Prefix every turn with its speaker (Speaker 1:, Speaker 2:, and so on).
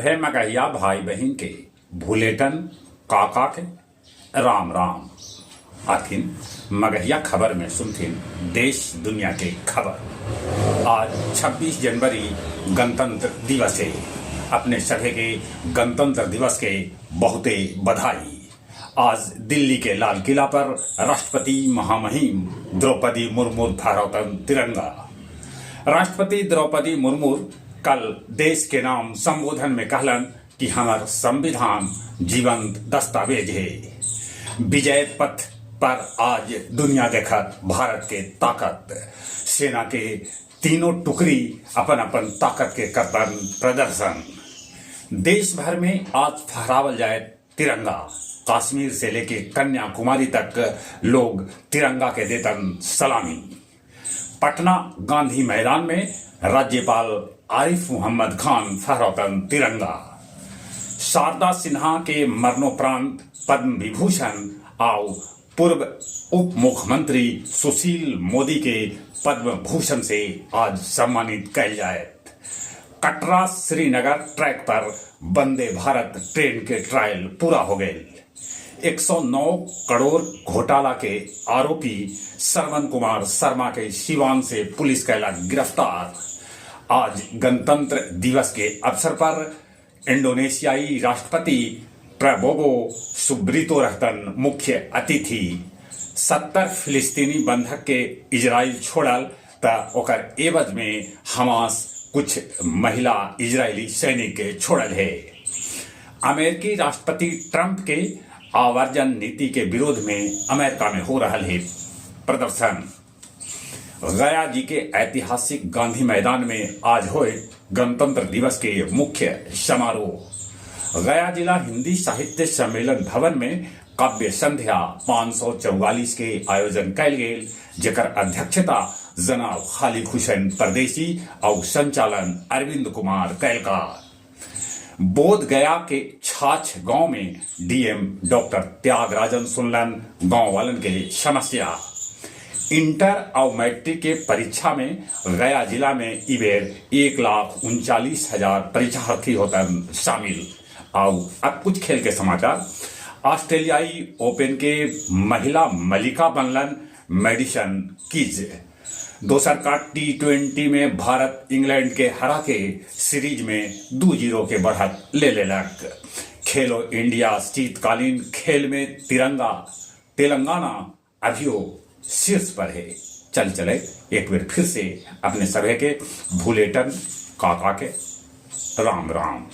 Speaker 1: सभे मगहिया भाई बहिन के भुलेटन काका के राम राम। आथिन मगहिया खबर में सुनथिन देश दुनिया के खबर। आज 26 जनवरी गणतंत्र दिवस है। अपने सभे के गणतंत्र दिवस के बहुते बधाई। आज दिल्ली के लाल किला पर राष्ट्रपति महामहिम द्रौपदी मुर्मू फहरौतन तिरंगा। राष्ट्रपति द्रौपदी मुर्मू कल देश के नाम संबोधन में कहलन कि हमार संविधान जीवंत दस्तावेज है। विजय पथ पर आज दुनिया देखत भारत के ताकत। सेना के तीनों टुकड़ी अपन अपन ताकत के करतन प्रदर्शन। देश भर में आज फहरावल जाए तिरंगा। कश्मीर से लेके कन्याकुमारी तक लोग तिरंगा के देतन सलामी। पटना गांधी मैदान में राज्यपाल आरिफ मोहम्मद खान फहरौतन तिरंगा। शारदा सिन्हा के मरणोपरांत पद्म विभूषण आउ पूर्व उप मुख्यमंत्री सुशील मोदी के पद्म भूषण से आज सम्मानित कैल जाए। कटरा श्रीनगर ट्रैक पर वंदे भारत ट्रेन के ट्रायल पूरा हो गए। 109 करोड़ घोटाला के आरोपी श्रवण कुमार शर्मा के सिवान से पुलिस कैला गिरफ्तार। आज गणतंत्र दिवस के अवसर पर इंडोनेशियाई राष्ट्रपति प्रबोवो सुब्रितो रहतन मुख्य अतिथि। 70 फिलिस्तीनी बंधक के इजराइल छोड़ल त ओकर एवज में हमास कुछ महिला इजरायली सैनिक के छोड़ल है। अमेरिकी राष्ट्रपति ट्रंप के आवर्जन नीति के विरोध में अमेरिका में हो रहा है प्रदर्शन। गया जी के ऐतिहासिक गांधी मैदान में आज होए गणतंत्र दिवस के मुख्य समारोह। गया जिला हिंदी साहित्य सम्मेलन भवन में काव्य संध्या 544 के आयोजन कैल गेल, जेकर अध्यक्षता जनाब खालिद हुसैन परदेसी और संचालन अरविंद कुमार कैलका। बोध गया के छाछ गांव में डीएम डॉक्टर त्यागराजन सुनलन गांव वालन के समस्या। इंटर और मैट्रिक के परीक्षा में गया जिला में इबेर 1,39,000 परीक्षार्थी होतन शामिल। और अब कुछ खेल के समाचार। ऑस्ट्रेलियाई ओपन के महिला मलिका बनलन मेडिसन कीज। दोसर का टी20 में भारत इंग्लैंड के हरा के सीरीज में 2-0 के बढ़त ले लेलक। खेलो इंडिया शीतकालीन खेल में तिरंगा तेलंगाना अभियो शीर्ष पर है। चल चले एक बार फिर से अपने सभे के भूलेटन काका के राम राम।